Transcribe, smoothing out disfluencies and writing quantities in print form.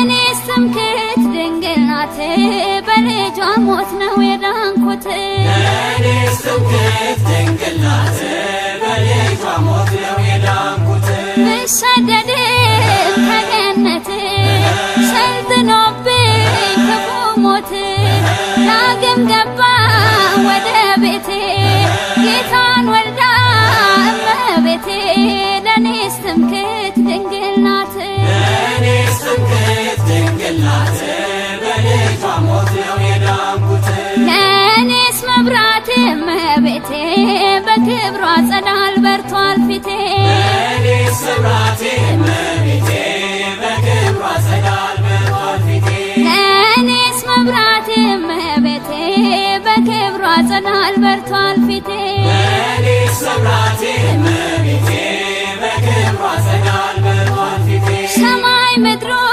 ለእኔስ ትምክህት ድንግል ናት፣ በልጇ ሞት ነው የዳንኩት። ለእኔስ ትምክህት ድንግል ናት፣ በልጇ ሞት ነው የዳንኩት። ብሰደድም ከገነት ሰልጥኖብኝ ክፉ ሞት፣ ዳግም ገባ ወደ ቤቴ ጌታን ወልዳ እመቤቴ። ለእኔስ ትምክህት ድንግል ናት። ለእኔስ ትምክህት ድንግል ናት፣ በልጇ ሞት ነው የዳንኩት። ለእኔስ መብራቴ እመቤቴ፣ በክብሯ ጸዳል በርቷል ፊቴ። ለእኔስ መብራቴ እመቤቴ፣ በክብሯ ጸዳል በርቷል ፊቴ። ለእኔስ መብራቴ እመቤቴ፣ በክብሯ ጸዳል በርቷል ፊቴ። ለእኔስ መብራቴ እመቤቴ።